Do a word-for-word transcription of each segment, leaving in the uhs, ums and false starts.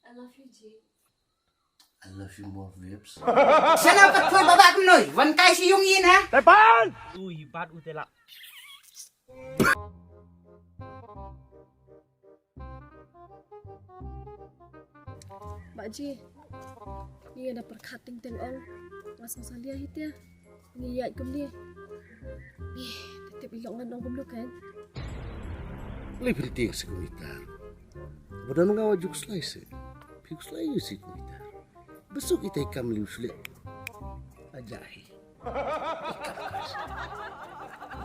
I love you, Ji. I love you more, babes. Shut up, ka thul baba kumnoi. Wan kai shi yung yin ha. Tepan! Ui, bat u tela. Ba Ji, ngi da pyrkhat teng teng ong. Ngas ngas alia hi te. Ngi ïaid kumne. Ngi tip i long ngan ong kumno kan. Lei pyntieng se kumita. Ba don nga wa juk slai se. Phi slai se kumita. Besuk itai kam liu sule. Aja hi.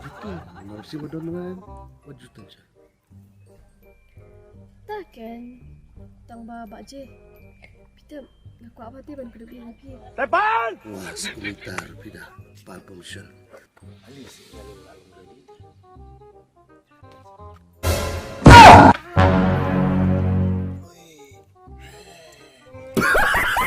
Jitu, nor si ba don nga wa jutan sa. Ta ken, tang ba ba je. Pita, nga kwah ba te ban kudu bi phi. Tepan! Nga sekuntar pida, pan pemsel. Tepan!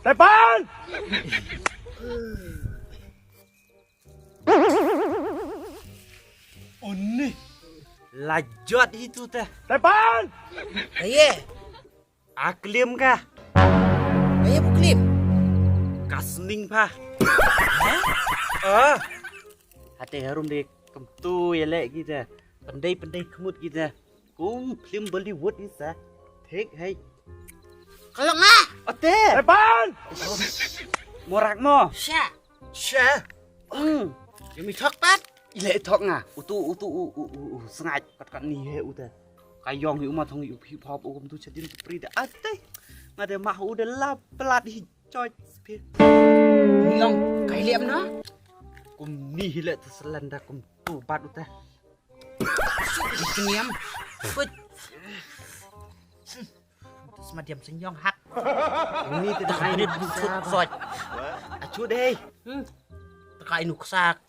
Tepan! Oni. Lajot itu teh. Tepan! Aye. Aklim kah? Aye buklim. Kasning pah. Ah. Hate harum de kemtu ya lek kita. Pendai pendai kemut kita. Kum film Bollywood ni sa. Thik hai. Kalau nga. Ate. Tepan. Morak mo. Sha. Sha. Hmm. Yumi thok pat. Ile thok nga. Utu utu u u u u sngai kat kat ni he uta. Kayong hi uma thong hi hip hop u kum tu chadin tu prida. Ate. Nga de mah u de lap pelat hi. Choi. Pi. Yong kai liam na. Kum ni hi le tu selanda kum tu bat uta. Suk di seniam. Put. Sma diam senyong hak. Ni te dah ini busuk soj. Acu deh. Hmm. Teka inu kesak.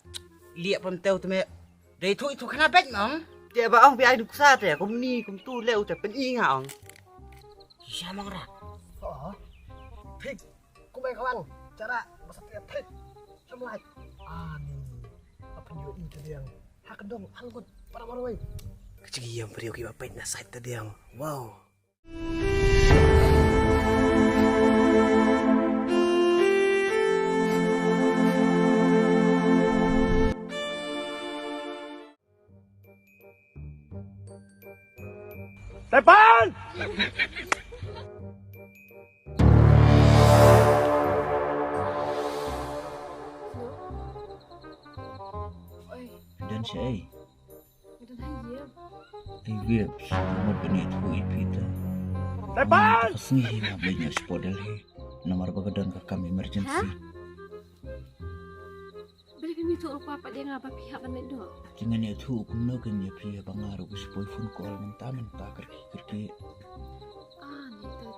Liak pemteu teme. Dei tu itu kena bet mong. Dia ba ong bi ai nuksa te kum ni kum tu leu te pen i nga ong. Sha mong ra. Oh. Thik. Kumbai kawan. Cara masa te thik. Samlai. Ani. Apa nyu in te diang. Hak dong angkut para marwai. Kecil yang periuk iba pet na sait te diang. Wow. Tepan! Oi. Don shaei? Nga don ha ïing. Ei Vips, mut ban ïathuh ïa phi ta. Tepan! Ka sngi hi nga beit nga spot Delhi. Namar ba ka don ka kam emergency. Ha? Balei phim ïathuh lypa pat ïa nga ba phi hap ban leit noh? Te ngan ïathuh kumno kein ïa phi haba nga ruh ka shu poi phone call mynta mynta kyrkieh kyrkieh. Ah, nangta te.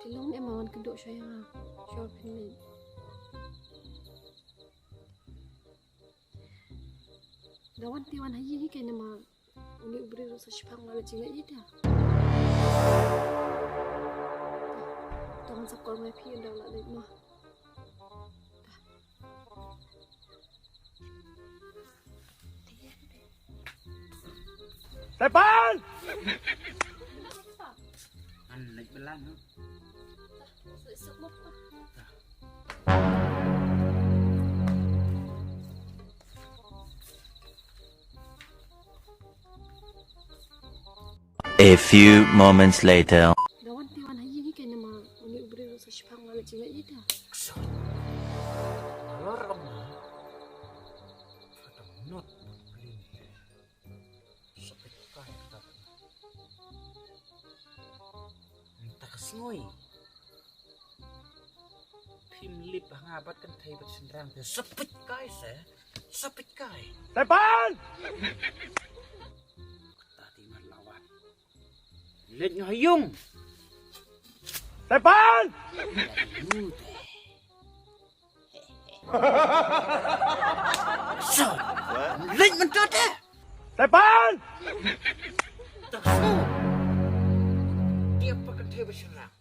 Te long ne em ma wan kynduh shuwa ïa nga. Shuwa phin leit. Da wan te wan ha ïing hi kein namar une u briew ruh sa shiphang la jingïaid ïa ta. To ngan sa call ma phi ynda la leit noh. Tepan! An leit belan, no? A few moments later. Da wan te wan ha ïing hi kein namar une u briew ruh sa shiphang la jingïaid ïa ta. Kshaw. Alarm. Kata not. Sa peit kai kata. Mynta ka sngi. Phim Ba nga bad kynthei bad shynrang te sa peit kai se. Sa peit kai. Tepan! Kata ti mat lawan. Leit nga ha ïung. Tepan! Sa. Leit mynta te. Tepan! Sa. Dia pa kynthei ba shynrang.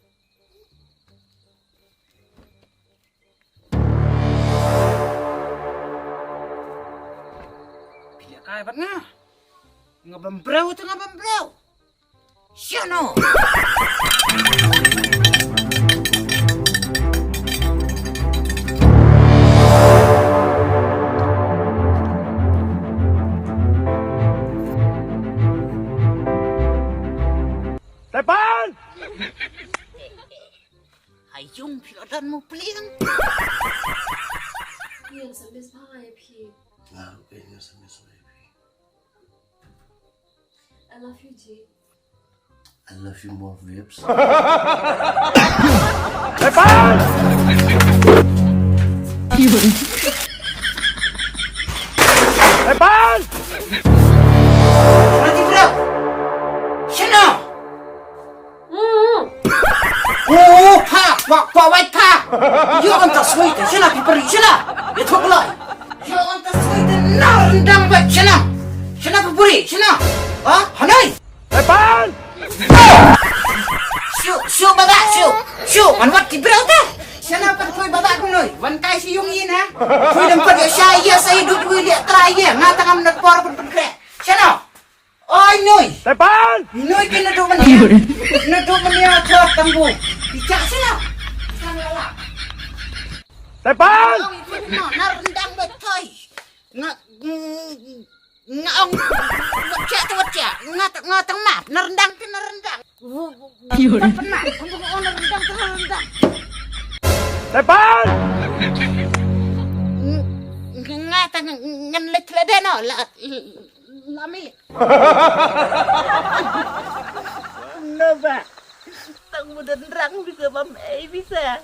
Phi leh kai bad nga. Nga bam briew te nga bam briew. Shano. Tepan! Ha ïung phi la don mo pliang. Ïeng sa miss bha ïa phi. Nga ruh ka ïeng sa miss bha ïa phi. I love you, G. I love you more, Vips. Tepan! Tepan! Shano ti bro? Shano? Oh, pha, pha, pha, wait, pha. Ïoh anta sngewthuh, shana phi pari, shana. Ïathuh kloi. Ïoh anta sngewthuh, na ryndang wait, shana. Shana phi pari, shana. Ha? Hanai. Tepan! Shu, shu baba, shu. Shu, man wat ki briew te. Shana pat khloi baba kumnoi. Wan kai shi ïung ïa na. Khloi dang pat ïa sha ïa sa ïa dut wi ïa trai ïa. Nga tang am nat por pun pun kre. Shana. Oi, Noi. Tepan! Noi, kena duk mania. Kena duk mania, chot, tambu. Bichak sila. Sang lala. Tepan! Ong itu no, na rendang betul. Nga, nga ong, wacak tu wacak. Nga, nga tang map, na rendang tu na rendang. Wu, wu, wu, pernah. Ong na rendang tu na rendang. Tepan! Nga tang ngan lek lek deh no, la, Lami. Naba. Tang muda nerang bisa bam ei bisa.